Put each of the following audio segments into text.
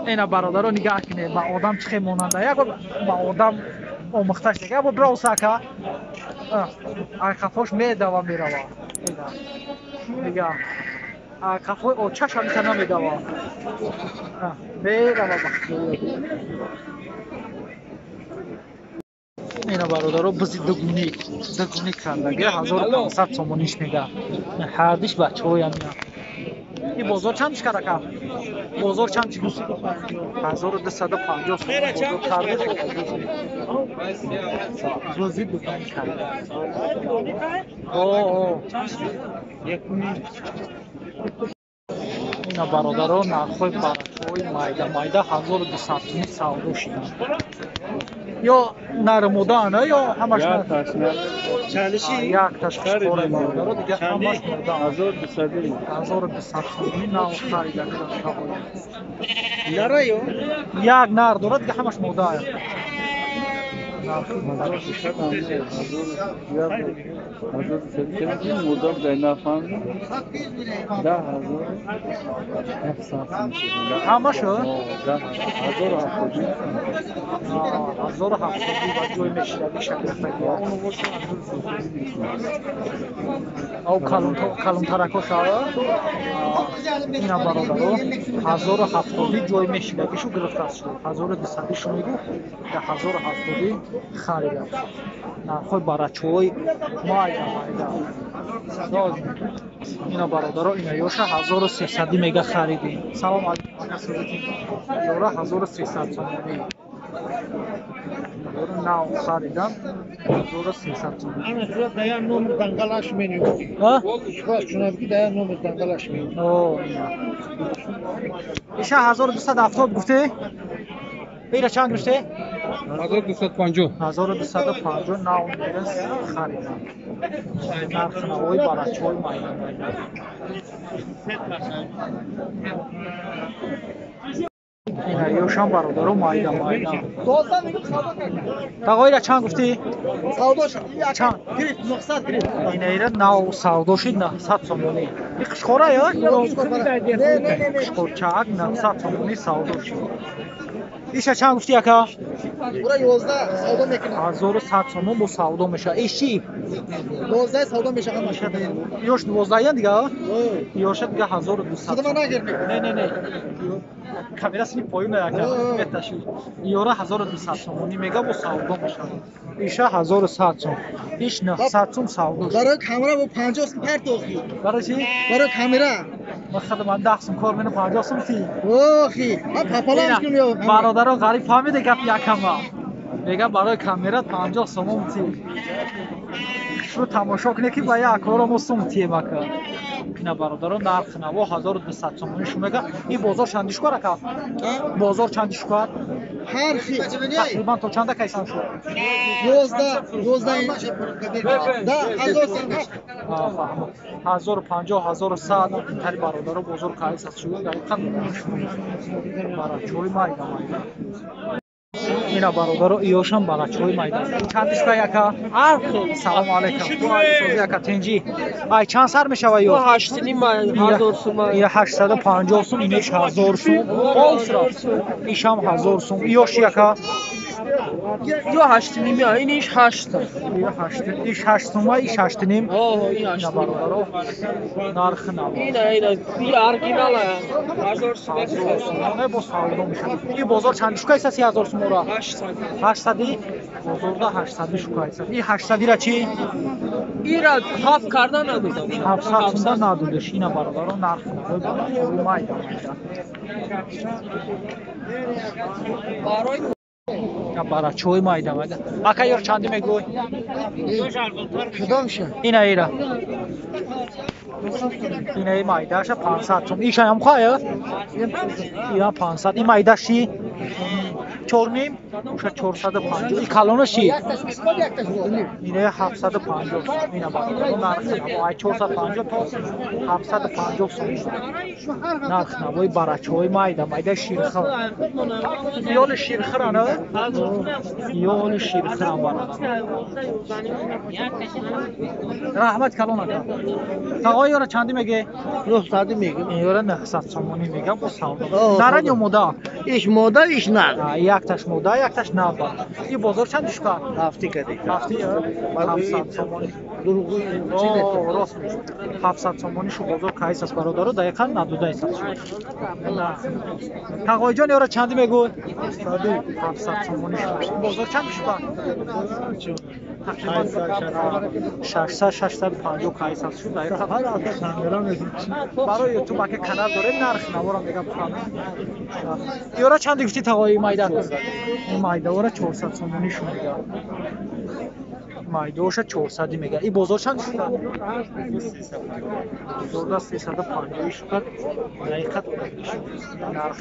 Ина бародаро нигаҳ кунед, ба одам чӣ хел монанда. Як бор ба одам омӯхташ дега. Як бор бирав ака. Ай қафош медава мерава. Ина. Нигаҳ. Ай қафои очаш ҳамита намедава. Мерава ба худоё. Ина бародаро бизи дугуни, дугуни кардаги 1500 сомониш мега. Ҳардиш бачаҳоям я. Ин бозор чанд шикар ака? Бозор чанд шикар? 1250 сомон бозор карда. Бузи дугуни карда. О, ина бародаро нархҳои барачаҳои майда майда 1200 сомон савдо шиданд. Ё нармодаана ё ҳамаш якташ хушқора бародаро, дигар ҳамаш модаан. 1200 сомонӣ нав харида шуданд. Як нар дорад, дигар ҳамаш модаая. Ҳамашо? 1070 ба ҷой мешидаги шакрафтаги. Ав калонтарако шава? Ина бародаро 1070 ҷой мешидагишу гирифтааст шуд. 1200 шу мегӯ, 1070 харида. Нархҳои барачаҳои майда майда. Ина бародаро ина ёша 1300 мега харидем. Салом алейкум ака созатин. Ёра 1300 сомонӣ. Нав харидам 1300 сомонӣ. Ана шура даян номер дангалаш менюфти. А? Ишхош чунабки даян номер дангалаш менюфти. О, ина. Иша 1270 гуфте? Ира чанд гирифте? 1250. 1250 нав мегас харидам. Нархи навои барачаҳои майда майда. Ина ёшам бародаро майда майда. Тағо ира чанд гуфтӣ? Чанд? Ина ира нав савдо шид 900 сомонӣ. И қишқора ё? Қишқорчаак 900 сомонӣ савдо шид. Иша чанд гуфтӣ ака? Ура 11 савдо мекунад. 1100 сомон бо савдо мешавад. Иш чӣ? 12 савдо мешавад ҳамаш. Ёш 12 дига? Ёша дига 1200. Худама нагир мекунад. Не, не, не. Камера сини поён ака. Меташи. Ёра 1200 сомонӣ мега бо савдо мешавад. Иша 1100 сом. Иш 900 сом савдо. Барои камера бо 50 сом партохи. Барои чӣ? Барои камера. Ман худам 10 сом кор менам 50 сом ти. Охи, ман папалам кунам ё. Бародаро ғариб фаҳмиде гап якама. Мега барои камера 50 сомон ти. Шу тамошо кунед ки ба як коро мо сум тием ака. Ина бародаро нарх наво 1200 сомонӣ шу мега. Ин бозор чанди шукар ака? Бозор чанди шукар? Ҳар хел. Тақрибан то чанда кайсан шуд? 11, 11, да, 1000 сом. 1050, 1100 интари бародаро бозор кайс аст шуд. Дақиқан барачаҳои майда майда. Ина бародаро иёшам барачаҳои майда. Чанд шука яка? Салому алейкум. Сози яка тинҷи. Ай чанд сар мешава ё? 8,5 ҳазор сум. Ина 850 сум, инеш 1000 сум. Полсра. Ишам 1000 сум. Иёш яка? Ё 8,5, иниш 8. Ё 8. Иш 8 сума, иш 8,5. О, ин Ина 8. бародаро нархи наво. Ина, ина, би оригинал 1000 сум. 1000 сомона бо савдо мешавад. Ин бозор чанд шука иста 3000 сумора? 800. 800? Бозорда 800 шука иста. Ин 800-ра чӣ? Ира ҳафт карда надодам. 700 сумда надодеш. Ина бародаро нархи наво барои майда майда. Барои Барачои майда майда. Ака ёр чанди мегӯй? Кадомша? Ина ира. Ина и майдаша 500 сум. Иша ям хая? Ина 500. И майдаши? 4,5? Уша 450. И калонаши? Ина 750 сум. Ина бародаро нархи наво. Ай 450 то 750 сум. Нарх навои барачои майда майда ширхӯр. Ёли ширхӯрана? Ёли ширхӯран бародар. Раҳмат калон ака. Тағои ёра чанди меге? 900 меге. Ёра 900 сомонӣ мега бо савдо. О, Наран ё мода? Иш мода, иш нар. Якташ мода, якташ нар. И бозор чанд шука? Ҳафти кади. Ҳафти 700 сомонӣ. О, рост мешуд. 700 сомонӣ шу бозор кайс аст бародаро, дақиқан надода аст. Тағоиҷон ёра чанди мегӯй? 700 сомонӣ шу. Бозор чанд шука? Тақрибан 600 650 кайс аст шу дақиқан. Барои YouTube ака канал дорем, нарх наворам мегам хана. Ёра чанди гуфти тағои майда? Майдаора 400 сомонӣ шу мега. Майдоша 400 мега. И бозор чанд шуд? Бозорда 350 шуд. Дақиқат нарх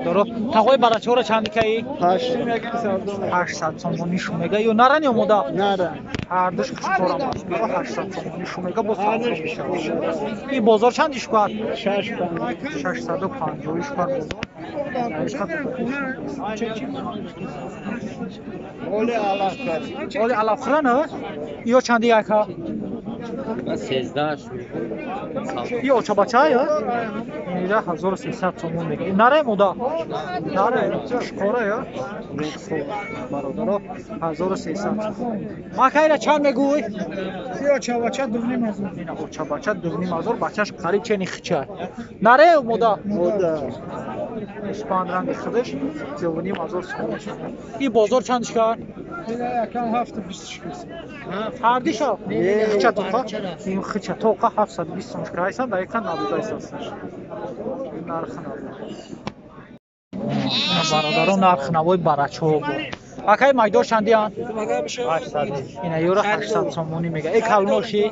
бародаро. Тағои барачора чанд каи? 800 сомонӣ шу мега. Ё нарани омода? Нара. Ҳардуш қишқорам аст. 800 сомонӣ шу мега, боз савдо мешавад. И бозор чанд шуд? 650 шуд бозор. Оли алафхӯра на? Ё чанди яка? 13. И очабача ё? Ира 1300 сомон мега. Наре мода? Наре, шкора ё? Бародаро 1300. Макайра чанд мегӯй? И очабача 2500. Ина очабача 2500, бачаш қариб чени хича. Наре мода? Мода. Испан ранги худаш 2500 сомон. И бозор чанд шикар? Якам 720 шикар. Фардиша? Хича тоқа? Ин хича тоқа 720 сом шикар. Айсан дақиқан надодайсан. Нарх набуд. Бародарон нарх навои барачо буд. Акай майдор чандиян? 800. Ина ёра 800 сомонӣ мега. Э калноши?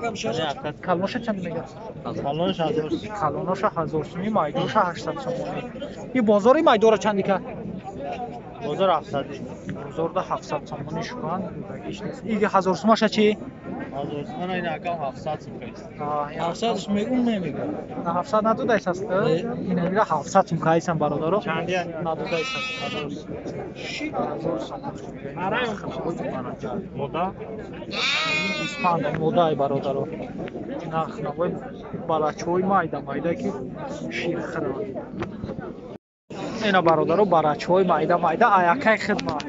Калноша чанд мега? Калнош 1000. Калноша 1000 сомонӣ, майдорша 800 сомонӣ. И бозори майдора чандика? Бозор 700. Бозорда 700 сомонӣ шукан, дагиш нест. И 1000 сомаша чи? 1000 сомона ина акам 700 сом кайст. 700 мегум намега. 700 надодайс аст? Ина мира 700 сом кайсан бародаро. Чандия? Надодайс аст. 1000 сомон. Мода? Испанда модай бародаро. Нарх навои балачои майда майда ки ширхӯранд. Ина бародаро барачои майда майда аякай хидмат.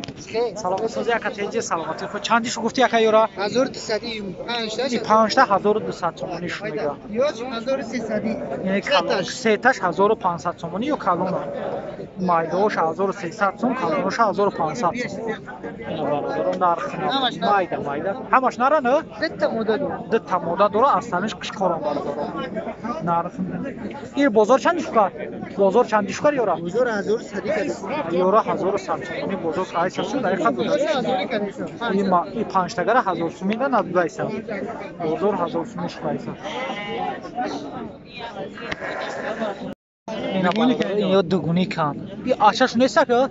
Салом сози ака тенҷи саломати худ. Чанди шу гуфти ака ёра? 1200 И панҷта 1200 сомонӣ шу мега. Ё 1300. Яъне калон сеташ 1500 сомонӣ ё калона? Майдаош 1300 сом, калонош 1500 сом. Ина бародаро нарх майда майда. Ҳамаш нара на? Дитта мода дора. Дитта мода дора, асланиш қишқорам бародаро. Нарх. И бозор чанд шукар? Бозор чанд шукар ёра? Бозор 1100 кадис. Ёра 1100 сомонӣ бозор кайса шуд, дақиқа дода. И панҷтагара 1000 сомонӣ надодайса. Бозор 1000 сомонӣ шукайса. Ина бародаро, ин ё дугуни кан. И ачаш нест ака?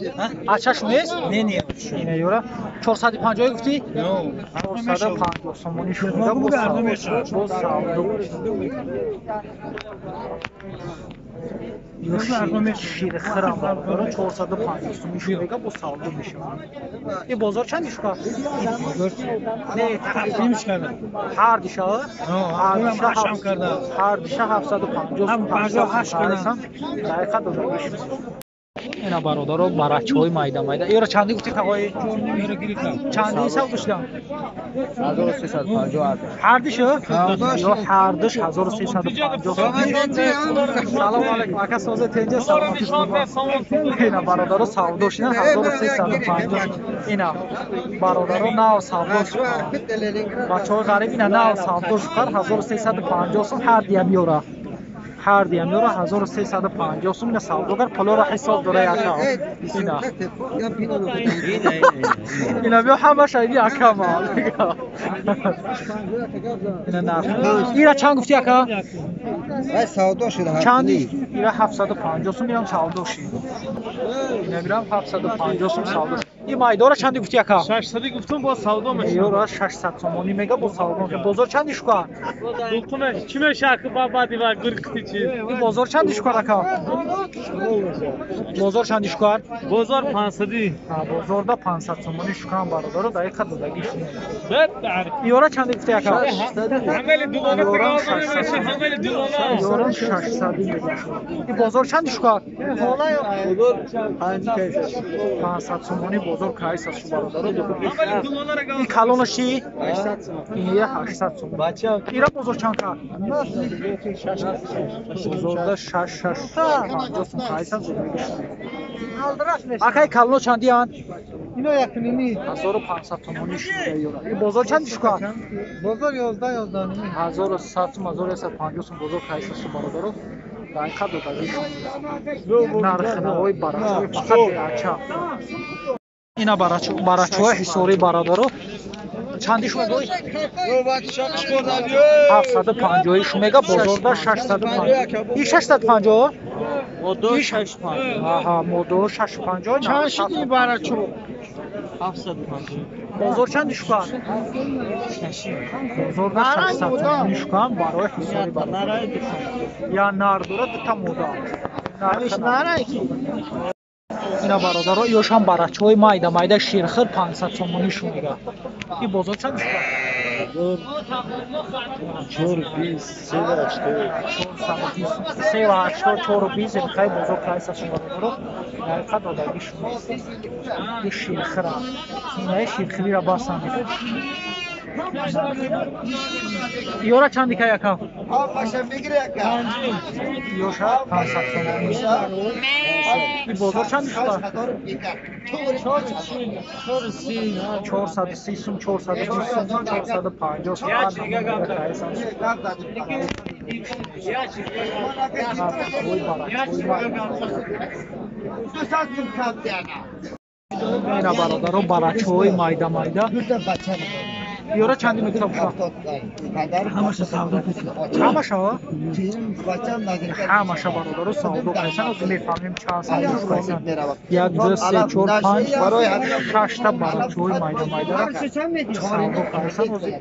Ачаш нест? Не, не. Ина ёра 450 гуфти? 450 сомонӣ шуд. Боз савдо. Ё ширхӯрам бародаро 450 сомонӣ шуд мега, боз савдо мешавад. И бозор чанд шука? Не, тақрибан ҳар диша? Ҳар диша 750 сом. Дақиқа дода мешавад. Ина бародаро барачои майда майда. Ёра чанди гуфти тағои? Чанди савдо шудам? 1350. Ҳар диша? Ё ҳар диш 1350. Салом алейкум ака, созе тенҷа саломати шумо. Ина бародаро савдо шудан 1350. Ина бародаро нав савдо шудан. Бачаҳои ғариб ина нав савдо шудан 1350 сом ҳар диям ёра. Ҳар диям ёра 1350 сом ина савдогар пулоро ҳисоб дора яка. Ина. Ина биё ҳамаша ини акама. Ина нарх. Ира чанд гуфти ака? Вай савдо шуда. Чанди? Ира 750 сом ирам савдо шид. Ина бирам 750 сом савдо шид. Ин майдора чанди гуфти яка? 600 гуфтум, бо савдо мешавад. Ёра 600 сомонӣ мега, бо савдо мешавад. Бозор чанди шукар? Дулқуна чӣ мешавад ки ба баъди ва гуркти чи? Ин бозор чанди шукар ака? Бозор чанди шукар? Бозор 500. Бозорда 500 сомонӣ шукарам бародаро, дар иқа додагӣ шумо. Ёра чанди гуфти яка? Ҳамали дугона тига ҳамали дугона. Ёра 600 мега. Ин бозор чанди шукар? Бозор 500 сомонӣ бозор кайс аст шу бародаро. Ин калоно чи? Ин 800 сомон. Ира бозор чанд кард? Бозорда 6 650 сом кайс аст. Акай, калоно чандиянд? Ино якними. 1500 сомонӣ шуда ёра. Ин бозор чанди шукар? Бозор 11 11. 1100 сом, 1150 сом бозор кайс аст шу бародаро. Дақиқа додагӣ нархнавои барачои фақат беача. Ина барачои ҳисорӣ бародаро. Чанди шумо гӯй? 750 шу мега, бозорда 650. И 650? Модо 650. Аҳа, модо 650. Чанд шуд ин барачо? 750. Бозор чанди шукар? Бозорда 600 сомонӣ шукам барои ҳисори бародар. Я нар дора, дута мода. Ина бародаро, ёшам барачаҳои майда майда ширхир 500 сомонӣ шу мега. И бозор чанд шукар? Чор бист, се ва ҳаштод. 420, се ва ҳаштод, чору бист, хай бозор кайса шу бародаро. Дақиқа додагӣ шумо. И ширхира. Инаи ширхирира басанд. Ёра чанди ка яка? Ёша 500 сомонӣ. И бозор чанди шуда? 430 сум, 420 сум, 450 сум. Ина бародаро, барачаҳои майда майда. Ёра чанди мегуфта буша? Ҳамаша савдо. Ҳамаша? Ҳамаша бародаро савдо кайсан. Ҳозир мефаҳмем чанд савдо кайсан. Як, ду, се, чор, панҷ, шашта барачаҳои майда майдара савдо кайсан ҳозир.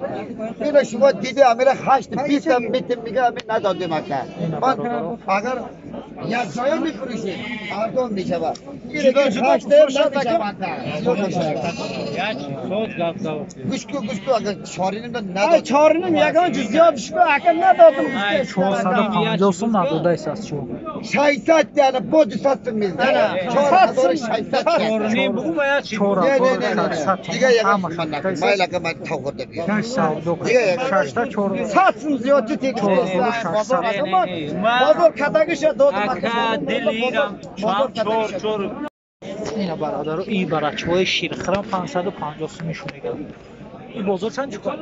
Ино шумо диди, амира ҳашт бистам битим мига, ами надодем ака. Ина бародаро. Агар як ҷоя мефурӯшем, арзон мешавад. Ҷудо ҷудо фурӯшад. Гӯш ку, гӯш ку, агар чориним надод. Чориним ягон чиз зиёд шуд, ака надодам. 450 сум надодаист аз шумо. 600 яна бо 200 сум мезанам. 4600. Чор ҳазору шашсад. Дига ягон Ҳамаша. ман накун. Майл ака, ман тав хӯрда биём. Савдо шашта чор. 100 сум зиёдти тек. Чор ҳазору шашсад. Бозор кадагиша додам. Ака дилирам. Чор чор. Ина бародаро, и барачаҳои ширхирам 550 сумӣ шу мегӯяд. И бозор чанд чукар?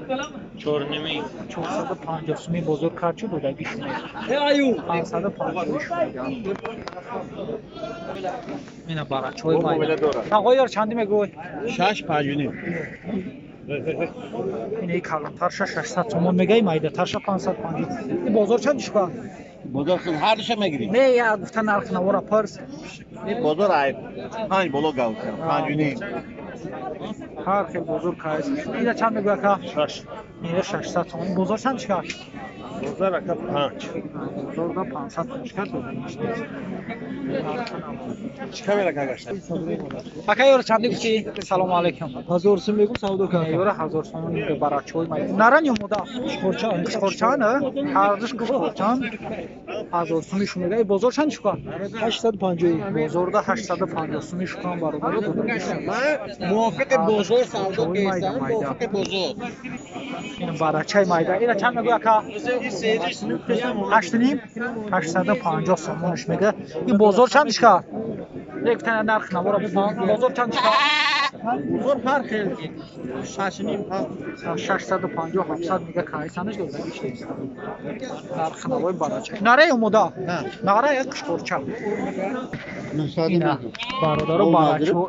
Чорними. 450 сумӣ бозор кард, чу додагӣ шу мегӯяд. 550 шу мегӯяд. Ина барачаҳои майда. Ағои, ёр чандӣ мегӯй? Шаш панҷу ним. Ина калонтарша 600 сомон мегаи, майдатарша 550. И бозор чанд шукар? Бозор худ ҳар душа мегирем. Не, я гуфта нарх навора пурс. Ин бозор ай панҷ боло гав панҷу ним. Ҳар хел бозор кайс. Ина чанд мегӯй, ака? Шаш. Ина 600 сомон. Бозор чанд шикар? Бозор ака панҷ. Бозорда 500 сом шикар додагӣ. Чӣ камера кагашта? Ака, ёра чанди гуфтӣ? Салому алайкум. 1000 сум мегум, савдо кардам. Ёра 1000 сомон мега, барачои май. Наран ё мода? Қушқурчан. Қушқурчан, ҳардуш қушқурчан. 1000 суми шу мега. Бозор чанд шукар? 850. Бозорда 850 суми шукан бародаро додагӣ. Мувофиқи бозор савдо Чой майда кесам, майда. мувофиқи бозор. Ин барачаи майда. Ина чанд мегӯй, ака? Ҳашту ним? 850 сомонаш мега. Ин бозор чанд шикар? Як тана нарх навора бифаҳм. Бозор чанд шикар? Бозор ҳар хел шашу ним, ҳафт. 650, 700 мега кайсанаш додагиш нест. Нарх навои барача. Нараи омода? Нараи қушқурча. Ина бародаро барачо.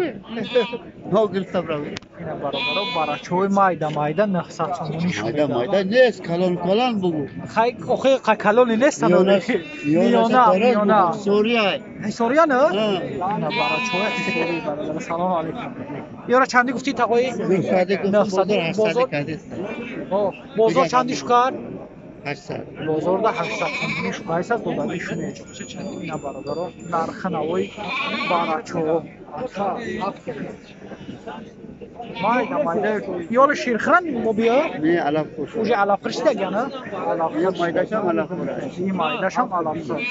Ина бародаро барачои майда майда 900 сомонӣ шуд. Майда майда нест, калон калон бугу. Хай охи калони нест, миёна миёна. Ҳисория. Ҳисория не? Ина барачои ҳисорӣ бародаро. Салом алейкум. Ёра чанди гуфтӣ тағои? 900 бозор. Бозор чанди шукар? 800. Бозорда 800 сомонӣ шукайсаз додагӣ шунед. Ина бародаро нархи навои барачо. Майда майда. Ёла ширхӯран мо биё? Не, алафхӯр. Уже алафхӯр шидагана? Алафхӯр. Майдашам алафхӯр. И майдашам алафхӯр.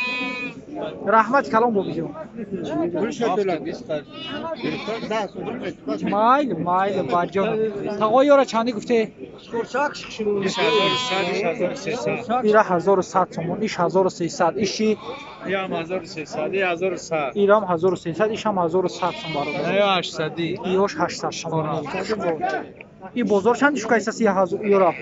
Раҳмат калом бобиҷон. Майли, майли, баҷон. Тағои ёра чанди гуфте? Ира 1100 сомон, иш 1300, иши? Ирам 1300, 1100. Ирам 1300, ишам 1100 сом бародар. 800. Иёш 800 сомон. И бозор чанди шукайса си ёра?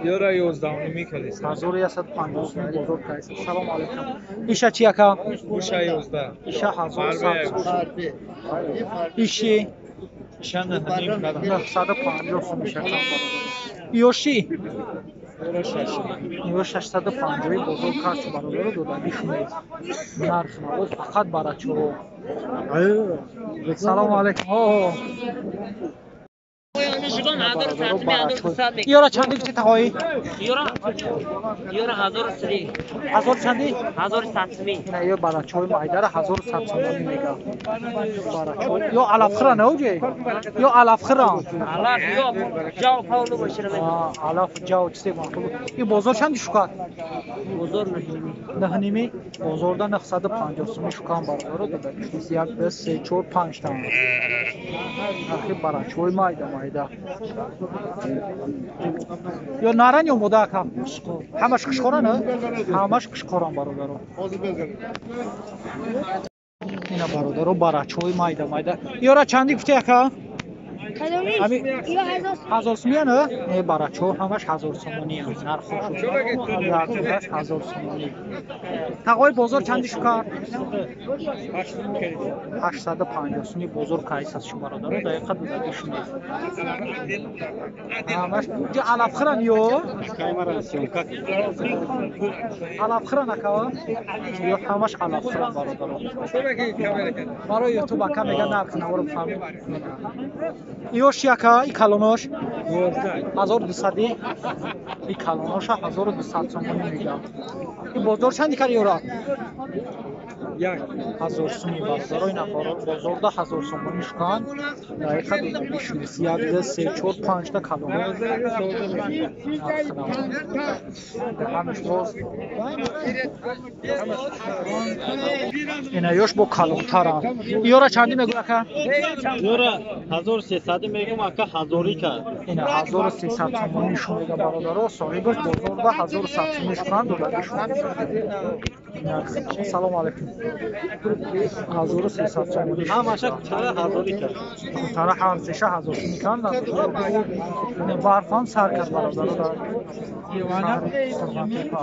Ёра 11.5 калиса. 1150 сом бозор кайса. Салом алейкум. Иша чи ака? Уша 11. Иша 1100 сом. Иши? Иша 9.5 950 сом иша кам бародар. Иёши? Ёра 6. Ё 650 бозор карчу бародаро додагӣ шунед. Нарх навоз фақат барачо. Салом алейкум. Ёра чанди гуфти тағоӣ? Ёра 1003. Ҳазор чанди? 1100 сомон. Ина ё барачои майдара 1100 сомонӣ мега. Барачои ё алафхӯра не уҷе? Ё алафхӯра? Алаф ё ҷав павлу бошира. Алаф ҷав чизе мақбул. И бозор чанди шукар? Бозор 9.5. 9.5? Бозорда 950 сомонӣ шукан бародаро додагӣ. 1 2 3 4 5 та. Нархи барачои майда майда. Ё наран ё мода ака? Ҳамаш қишқора не? Ҳамаш қишқоран бародаро. Ина бародаро барачои майда майда. Ёра чанди гуфти ака? Ами 1000 сомонӣ не? Не барачо ҳамаш 1000 сомонӣ. Нархо шуд. 1000 сомонӣ. Тағои бозор чанди шукар? 850 сомонӣ бозор кайсас шу бародаро дақиқа додагӣ шунед. Ҳамаш ҷа алафхӯран ё? Алафхӯран ака? Ё ҳамаш алафхӯран бародаро. Барои YouTube ака мега нарх наворо бифаҳмед. Иёш яка и калонош 1200, и калоноша 1200 сомонӣ мегам. И бозор чанди кар ёра? 1000 сомонӣ бародаро. Ина бозорда 1000 сомонӣ шукан. Дақиқа додагӣ шунед. 1 2 3 4 5 та калоно. Ҳамаш боз. Ина ёш бо калонтарам. Ёра чанди мегӯ ака? Ёра 1300 мегӯм ака, 1000 кард. Ина 1300 сомонӣ шун мега бародаро. Соҳибаш бозорда 1100 сомонӣ шукан додагӣ шунед. Салом алейкум. 1300 сомонӣ. Ҳамаша кутара 1000 кард. Кутара ҳар сеша 1000 сомонӣ кард. Барфам сар кард бародаро дар шаҳри Қурғонтепа.